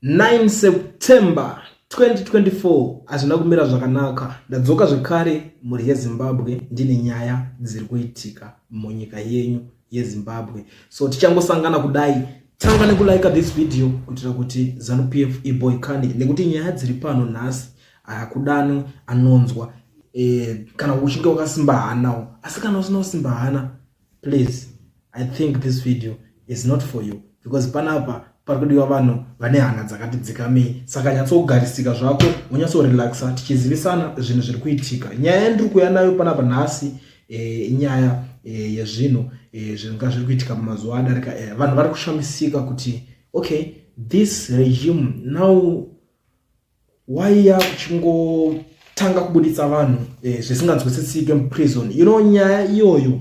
9 September 2024 hazvina kumira zvakanaka. Ndadzoka zvekare mhuri yeZimbabwe ndine nyaya dziri kuitika munyika yenyu yeZimbabwe. So tichangosangana kudai, tanga nekulike this video kuitira kuti Zanu PF iboikane nekuti nyaya dziri pano nhasi hakudanwe anonzwa kana uchinge wakasimba hanawo, asi kana usina kusimba hana, please, I think this video is not for you because panapa pari kudiwa vanhu vane hana dzakati dzikamei. Saka nyatsogarisika zvako, wonyatsorelaxa tichizivisana zvinhu zviri kuitika. Nyaya yandiri kuuya nayo panapa nhasi inyaya yezvinhu zvinga zviri kuitika mumazuva adarika. Vanhu vari kushamisika kuti, okay, this regime now waiya kuchingotanga kubuditsa vanhu zvisinganzwisisike muprison. Nyaya iyoyo,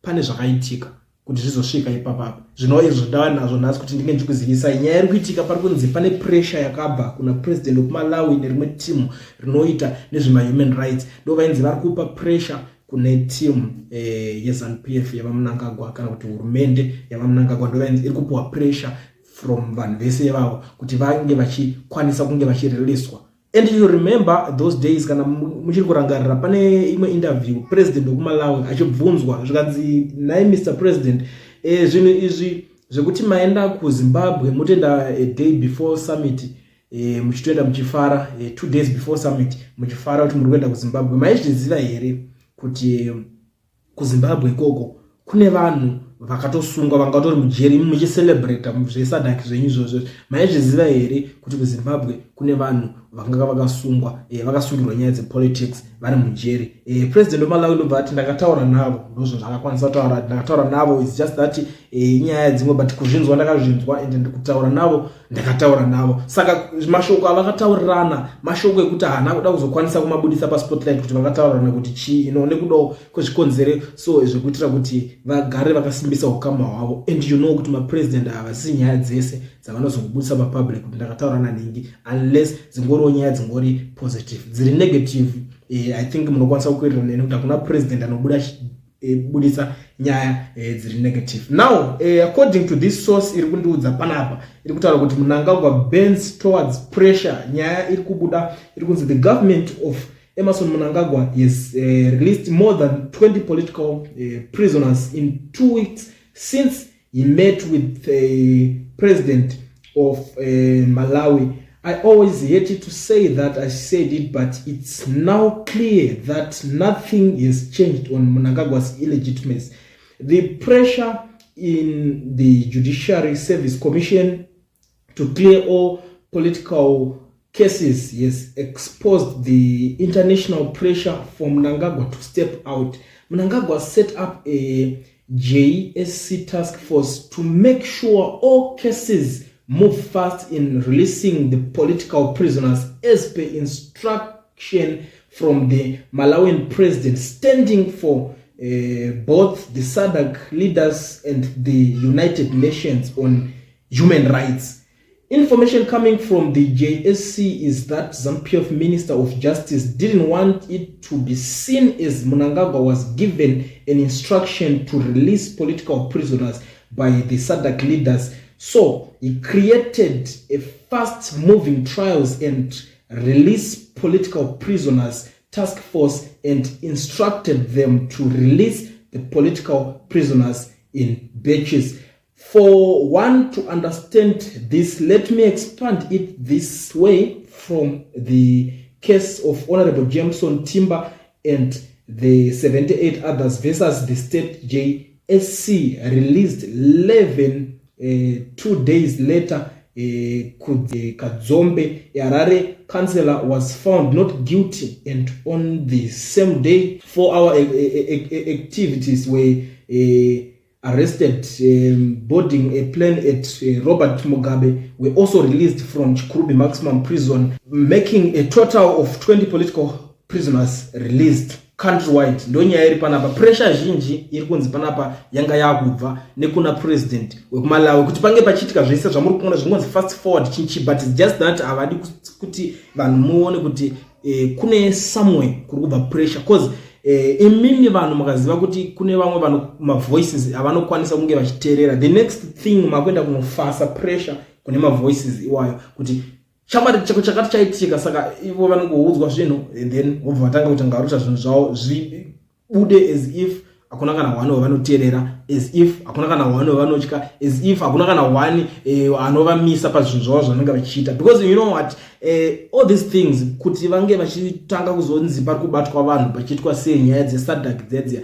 pane zvakaitika kuti zvizosvika ipapapa. Zvino izvo ndava nazvo nhasi kuti ndinge ndichikuzivisai nyaya iri kuitika. Pari kunzi pane pressure yakabva kuna president wekuMalawi nerimwe timu rinoita nezvemahuman rights. Ndo vainzi vari kupa pressure kune timu yeZANU PF yavaMnangagwa, kana kuti hurumende yavaMnangagwa. Ndo vainzi iri kupiwa pressure from vanhu vese ivavo kuti vange vachikwanisa kunge vachiriliswa. And you remember those days, kana muchiri kurangarira, pane imwe interview president wekuMalawi achibvunzwa zvikanzi, "Nhai Mr President, zvinhu izvi zvekuti maenda kuZimbabwe, mutoenda a day before summit, muchitoenda muchifara, 2 days before summit muchifara kuti muri kuenda kuZimbabwe, maizviziva here kuti kuZimbabwe ikoko kune vanhu vakatosungwa, vangatori mujeri, imi muchicelebrata zveSADC zvenyu izvozvo? Maizviziva here kuti kuZimbabwe kune vanhu vakanga vakasungwa, vakasungirwa nyaya dzepolitics, vari mujeri?" President weMalawi ndobva ati, "Ndakataura navo." Ndozvo zvakakwanisa kutaura, "Ndakataura navo. It's just that inyaya dzimwe, but kuzvinzwa ndakazvinzwa and kutaura navo ndakataura navo." Saka mashoko avakataurirana mashoko ekuti haana kuda kuzokwanisa kumabudisa paspotlight kuti vakataurirana kuti chii, nekudawo kwezvikonzero so zvekuitira kuti vagare vakasimbisa ukama hwavo. And you know kuti mapresident ava sisi nyaya dzese dzavanozongobudisa papublic kuti ndakataura nanhingi, unless dzingoriwo nyaya dzingori positive. Dziri negative, I think munokwanisa kuwirirana neni kuti hakuna president anobuda budisa nyaya dziri negative. Now, according to this source iri kundiudza panapa, iri kutaura kuti Mnangagwa bends towards pressure. Nyaya iri kubuda iri kunzi the government of Emmerson Mnangagwa has released more than 20 political prisoners in 2 weeks since he met with the president of Malawi. I always hated to say that I said it, but it's now clear that nothing has changed on Mnangagwa's illegitimacy. The pressure in the Judiciary Service Commission to clear all political cases has exposed the international pressure for Mnangagwa to step out. Mnangagwa set up a JSC task force to make sure all cases move fast in releasing the political prisoners as per instruction from the Malawian president, standing for both the SADC leaders and the United Nations on human rights. Information coming from the JSC is that ZANU-PF Minister of Justice didn't want it to be seen as Mnangagwa was given an instruction to release political prisoners by the SADC leaders. So he created a fast-moving trials and release political prisoners task force and instructed them to release the political prisoners in batches. For one to understand this, let me expand it this way: from the case of Honorable Jameson Timba and the 78 others versus the state, JSC released 11 2 days later. Kadzombe, Harare councillor, was found not guilty, and on the same day, four our activities were arrested boarding a plane at Robert Mugabe were also released from Chikurubi Maximum Prison, making a total of 20 political prisoners released countrywide. Ndonyaya iri panapa. Pressure zhinji iri kunzi panapa yanga yakubva nekuna president wekuMalawi kuti pange pachiitika zvese zvamuri kuona zvingonzi fast forward chinchi, but it's just that havadi kuti vanhu muone kuti kune somewhere kuri kubva pressure, cause imimi vanhu mukaziva kuti kune vamwe vanhu, mavoices avanokwanisa kunge vachiteerera, the next thing makuenda kunofasa pressure. Kune mavoices iwayo kuti chamari chako chakati chaitika, saka ivo vanongoudzwa zvinhu and then vobva vatanga kuti ngaruta zvinhu zvavo zvibude as if hakuna kana one wavanoteerera, as if hakuna kana one wavanotya, as if hakuna kana one anovamisa pazvinhu zvavo zvanenge vachiita. Because you know what, all these things kuti vange vachitanga kuzonzi pari kubatwa vanhu pachiitwa sei, nyaya dzeSADC dzedziya,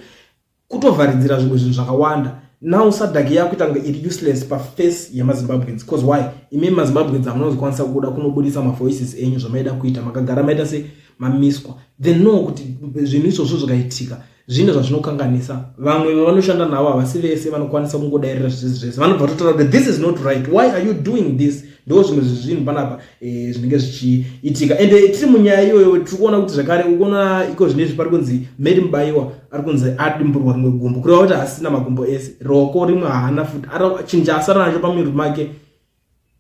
kutovharidzira zvimwe zvinhu zvakawanda. Now SADC yakuita kunge iri useless paface yemaZimbabweans. Because why? Imi maZimbabweans hamunozokwanisa kubuda kunobudisa mavoices enyu zvamaida kuita, makagara maita se mamiswa. Then no, kuti zvinhu izvozvo zvikaitika, zvine zvazvinokanganisa. Vamwe vavanoshanda navo havasi vese vanokwanisa kungodairira zvese zvese, vanobva totaura kuti this is not right, why are you doing this? Ndo zvimwe zvezvinhu panapa zvinenge zvichiitika. Ende tiri munyaya iyoyo, tiri kuona kuti zvakare ukuona iko zvinezvi pari kunzi Mary Mubaiwa ari kunzi adimburwa rimwe gumbo, kureva kuti hasina magumbo ese, roko rimwe haana futi. Chinhu chaasara nacho pamuviri make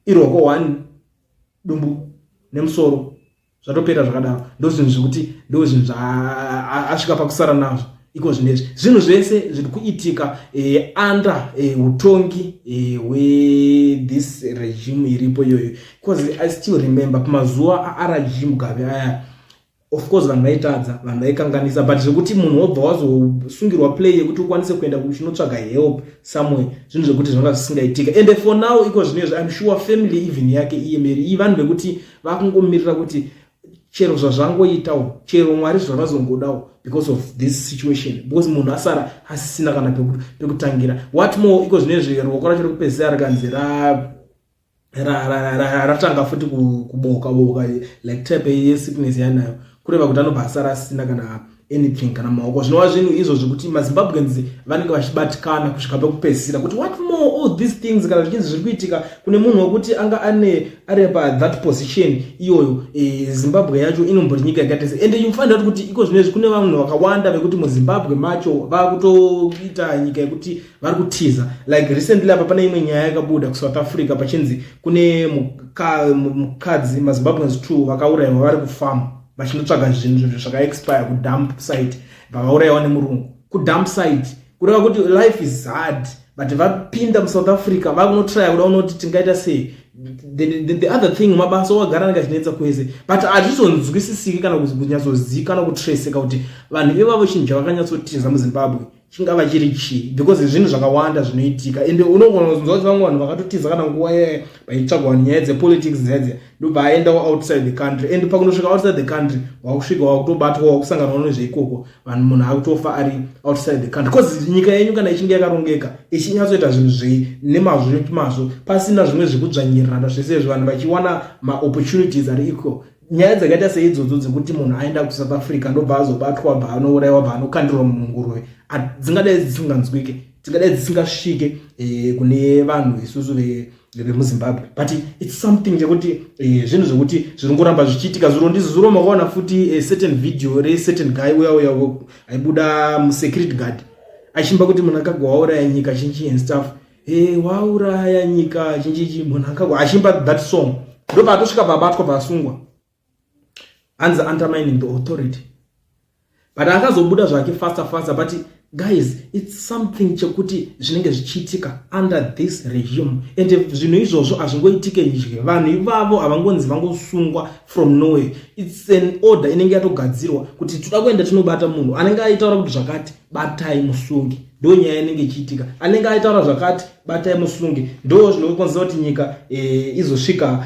iroko one, dumbu nemusoro, zvatopera zvakadaro. Ndo zvinhu zvekuti ndo zvinhu zvaasvika pakusara nazvo iko zvinezvi. Zvinhu zvese zviri kuitika under utongi hwethis regime iripo iyoyo. Because I still remember pamazuva aRG Mugabe aya, of course vanhu vaitadza, vanhu vaikanganisa, but zvekuti munhu wobva wazosungirwa play yekuti ukwanise kuenda uchinotsvaga help somewhere, zvinhu zvekuti zvanga zvisingaitika. And for now iko zvinezvi, I'm sure family even yake iye Mary iyi, vanhu vekuti vakungomirira kuti chero zvazvangoitawo, chero Mwari zvavazongodawo because of this situation, because munhu asara asisina kana pekutangira. What more iko zvinezvi ruoko racho rekupedzisira rikanzi ratanga futi kuboka boka like type yesickness yanayo, kureva kuti anobva asara asisina kana anything, kana maoko, zvinova zvinhu izvo zvekuti maZimbabweans vanenge vachibatikana kusvika pekupedzisira kuti what more all these things kana zvichinzi zviri kuitika kune munhu wekuti anga ane ari pathat position iyoyo, Zimbabwe yacho inombori nyika yakaita sei? And you find out kuti iko zvinezvi kune vanhu vakawanda vekuti muZimbabwe macho vakutoita nyika yekuti vari kutiza. Like recently apa pane imwe nyaya yakabuda kuSouth Africa, pachinzi kune mukadzi, maZimbabweans two vakaurayiwa vari kufamu vachinotsvaga zvinhu zvakaexpire kudump site, vakaurayiwa nemurungu kudump site. Kureva kuti life is hard, but vapinda muSouth Africa vakunotraya kuda unoti tingaita sei. The other thing, mabasa wagara anenge achinetsa kwese, but hazvizonzwisisiki kana kunyatsozikana kutreseka kuti vanhu ivavo chinhu chavakanyatsotiza muZimbabwe chingava chiri chii, because zvinhu zvakawanda zvinoitika. Ende unogona kuzonzwa kuti vamwe vanhu vakatotiza kana nguva yaya vaitsvagwa nyaya dzepolitics dzedze, ndobva aendawo outside the country, and pakunosvika outside the country wakusvika wakutobatwa, wakusanganawo nezveikoko, vanhu munhu akutofa ari outside the country. Because nyika yenyu kana ichinge yakarongeka, ichinyatsoita zvinhu zvei nemazvo mazvo, pasina zvimwe zvekudzvanyirirana zvese izvo, vanhu vachiwana maopportunities ari equal, nyaya dzakaita seidzodzo dzekuti munhu aenda kuSouth Africa ndobva azobatwa, bva anourayiwa, bva anokandirwa munguruve, dzingadai dzisinganzwike, dzingadai dzisingasvike kune vanhu isusu vemuZimbabwe. But it's something chekuti zvinhu zvekuti zviri ngoramba zvichiitika. Zviro ndizvo zviro makaona futi certain video recertain guy uya uya aibuda musecurity guard achimba kuti munhu akagwa wauraya nyika chinchi and stuff, wauraya nyika chinchichi, munhu akagwa achimba that song, ndobva atosvika pabatwa, pasungwa, hanzi undermining the authority. But akazobuda zvake faster faster. But guys, it's something chekuti zvinenge zvichiitika under this regime, and zvinhu izvozvo hazvingoitike idye. Vanhu ivavo havangonzi vangosungwa from nowhere. It's an order inenge yatogadzirwa kuti toda kuenda tinobata munhu anenge aitaura kuti zvakati, batai musungi. Ndo nyaya inenge ichiitika. Anenge aitaura zvakati, batai musungi. Ndo zvinokonzera kuti nyika izosvika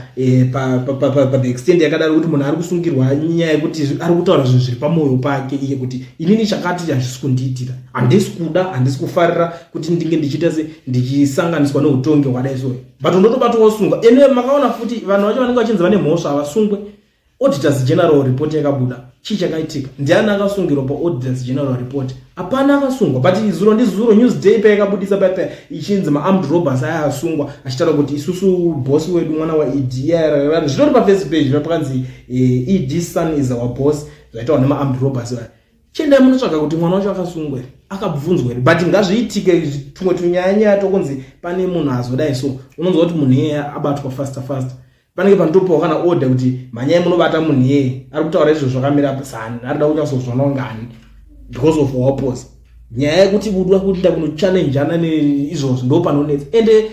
pathe extent yakadaro, kuti munhu ari kusungirwa nyaya yekuti ari kutaura zvinhu zviri pamwoyo pake iye, kuti inini chakati hazvisi kundiitira, handisi kuda, handisi kufarira kuti ndinge ndichiita se ndichisanganiswa neutongi hwadai so, but undotobatwa wosungwa. Ende makaona futi vanhu vacho vanenge vachinzi vane mhosva havasungwe. Auditors General report yakabuda, chii chakaitika? Ndiani akasungirwa paauditors General report? Hapana akasungwa. But zuro ndizuro Newsday payakabudisa paipa ichinzi maarmed robbers aya asungwa, achitaura kuti isusu boss wedu mwana waED, zvitori paface page pakanzi "ED son is our boss", zvaitawa nemaarmed robbers vaya. Chiendai munotsvaga kuti mwana wacho akasungwa here, akabvunzwa here. But ngazviitike tumwe tunyaya nyaya tokunzi pane munhu azodai so, unonzwa kuti munhu iyeye abatwa faster faster, panenge panotopiwa kana order kuti mhanyai munobata munhu iyeye ari kutaura izvo zvakamira sani, ari kuda kunyatsozvona ngani because of waposa. Nyaya yekuti kuda kuenda kunochallenjana neizvozvo ndo panonetsa. Ende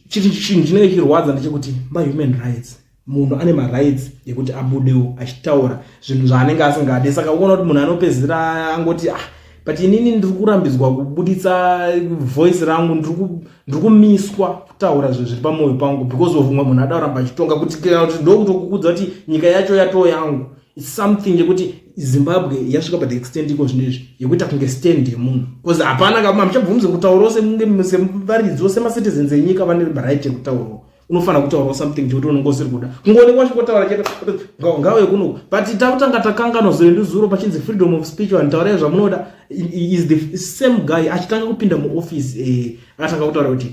Chinhu chinenge chirwadza ndechekuti mahuman rights, munhu ane marights ekuti abudewo achitaura zvinhu zvaanenge asingade. Saka ukaona kuti munhu anopedzisira angoti, "Ah, but inini ndiri kurambidzwa kubuditsa voice rangu, ndiri kumiswa kutaura zvinhu zviri pamwoyo pangu because of umwe munhu ada kuramba achitonga," kuti kana kuti ndokutokukudza kuti nyika yacho yatoo yangu. It's something yekuti Zimbabwe yasvika pa the extent iko zvino izvi yekuita kunge stand yemunhu, because hapana kama muchabvumidze kutaurawo semunge sevaridziwo, semacitizens enyika vane right yekutaurawo. Unofanira kutaurawo something chekuti unonge usiri kuda kungoonekwa uchingotaura chete, ngave kunoku. But takutanga takanganwa zuro ndizuro pachinzi freedom of speech, vanhu taurai zvamunoda. Is the same guy achitanga kupinda muoffice, akatanga kutaura kuti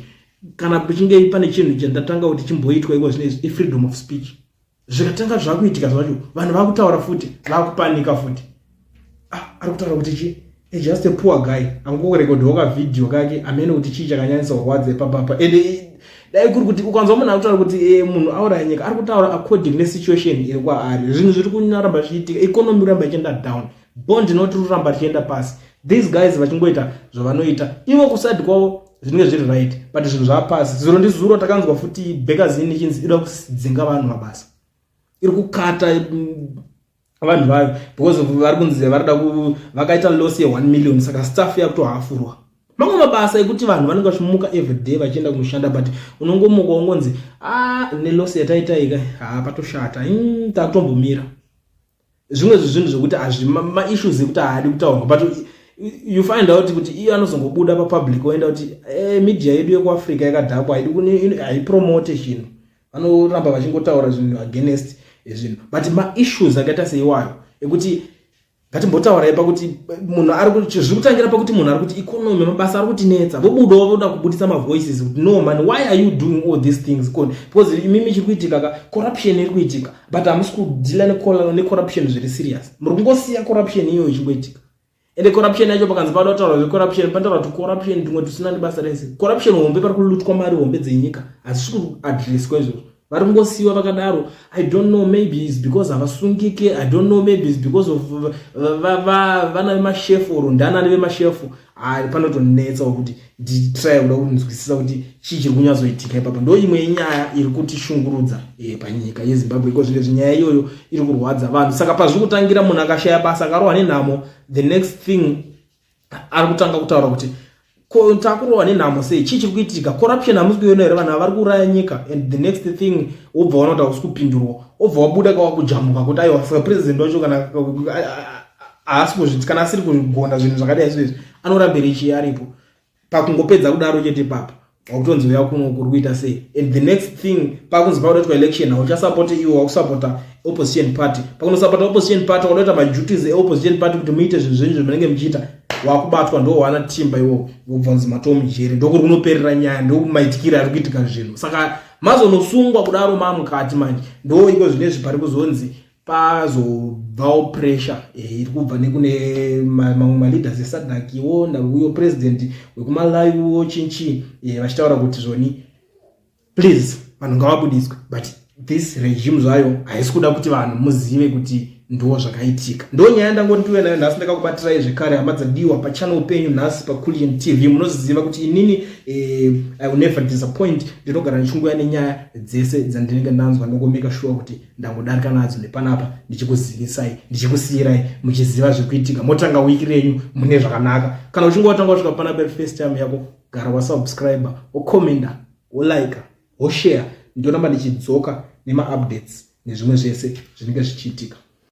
kana pachinge pane chinhu chandatanga kuti chimboitwa iko zvino izvi, ifreedom of speech. Zvikatanga zvakuitika zvacho, vanhu vakutaura futi, vakupanika futi. Ah, ari kutaura kuti chi just a poor guy angorekodhawo kavhidhiyo kake, amene kuti chii chakanyanyisa kurwadza ipapapa. Ende dai kuri kuti ukanzwa munhu akutaura kuti munhu auraya nyika, ari kutaura according nesituation iri kwaari. Zvinhu zviri kuramba zvichiitika, economy kuramba ichienda down, bond note riri kuramba richienda pasi, these guys vachingoita zvavanoita ivo kuside kwavo zvinenge zviri right, but zvinhu zvapasi. Zuro ndizuro takanzwa futi Bakerzin ichinzi ida kudzinga vanhu mabasa, iri kukata vanhu vayo because vari kunzi varida vakaita loss ye1 million. Saka staff yakutohafurwa. Mamwe mabasa ekuti vanhu vanenge vachimuka everyday vachienda kunoshanda, but unongomuka ungonzi, "A, neloss yataita ika, ha, patoshata, takutombomira." Zvimwe zvezvinhu zvekuti hazvi maissues ekuti haadi kutaurwa, but you find out kuti iye anozongobuda papublic oenda kuti media yedu yekuAfrica yakadhakwa, haipromote chinhu, vanoramba vachingotaura zvinhu against zvinhu. But maissues akaita seiwayo ekuti ngatimbotaurai pakuti munhu ari zviri kutangira pakuti munhu ari kuti economy, mabasa ari kutinetsa, vobudawo voda kubudisa mavoices kuti, "No man, why are you doing all these things?" Because imimi chiri kuitika ka, corruption iri kuitika, but hamusi kudeala necorruption zviri serious. Muri kungosiya corruption iyoyo ichingoitika. Ende corruption yacho, pakanzi pada kutaura zvecorruption, panotaura kuti corruption tumwe tusina nebasa rese, corruption hombe, pari kulutwa mari hombe dzenyika, hazvisi kuaddresswa izvozvo, vari kungosiyiwa vakadaro. I don't know, maybe is because havasungike. I don't know, maybe is because of vana vemashefu or ndanani vemashefu. Panotonetsawo kuti nditry kuda kunzwisisa kuti chii chiri kunyatsoitika ipapo. Ndo imwe yenyaya iri kutishungurudza panyika yeZimbabwe iko zvinezvi. Nyaya iyoyo iri kurwadza vanhu. Saka pazviri kutangira, munhu akashaya basa, akarohwa nenhamo, the next thing ari kutanga kutaura kuti, "Ko takurohwa nenhamo sei? Chii chiri kuitika? Corruption hamusi kuiona here? Vanhu vari kuuraya nyika." And the next thing wobva waona kuti hausi kupindurwa, wobva wabuda kawakujamuka kuti, "Aiwa, saka president wacho kana haasi kuzviti, kana asiri kugona zvinhu zvakadai soizvi, anorambirei chii aripo?" Pakungopedza kudaro chete papa wakutonzi, "Uya kuno, kuri kuita sei?" And the next thing pakunzi pakudaitwa election, hauchasapoti iwe, wakusapota opposition party. Pakunosapota opposition party, wakudaita maduties eopposition party kuti muite zvinhu zvenyu zvamunenge muchiita, wakubatwa, ndo wana timba iwo, wobvanzi matomujeri. Ndokuri kunoperera nyaya, ndokumaitikiro ari kuitika zvinhu. Saka mazonosungwa kudaro mamukati manje, ndo iko zvinezvi pari kuzonzi pazobvawo pressure iri kubva nekune mamwe maleaders eSADC-wo, nauyo president wekuMalawiwo chinchi, vachitaura kuti zvoni, please, vanhu ngavabudiswe. But this regime zvayo haisi kuda kuti vanhu muzive kuti ndo zvakaitika. Ndo nyaya ndangoti ndiuye nayo nhasi, ndakakubatirai zvekare, hama dzadiwa, pachannel penyu nhasi paCulian TV. Munoziva kuti inini I will never disappoint. Ndinogara ndichinguya nenyaya dzese dzandinenge ndanzwa, ndongomake sure kuti ndangodarika nadzo nepanapa, ndichikuzivisai, ndichikusiyirai muchiziva zvekuitika, motanga wiki renyu mune zvakanaka. Kana uchinge watanga kusvika panapa first time yako, gara wasubscribe, wocommenta, wolike, woshare. Ndoramba ndichidzoka nemaupdates nezvimwe zvese zvinenge zvichiitika.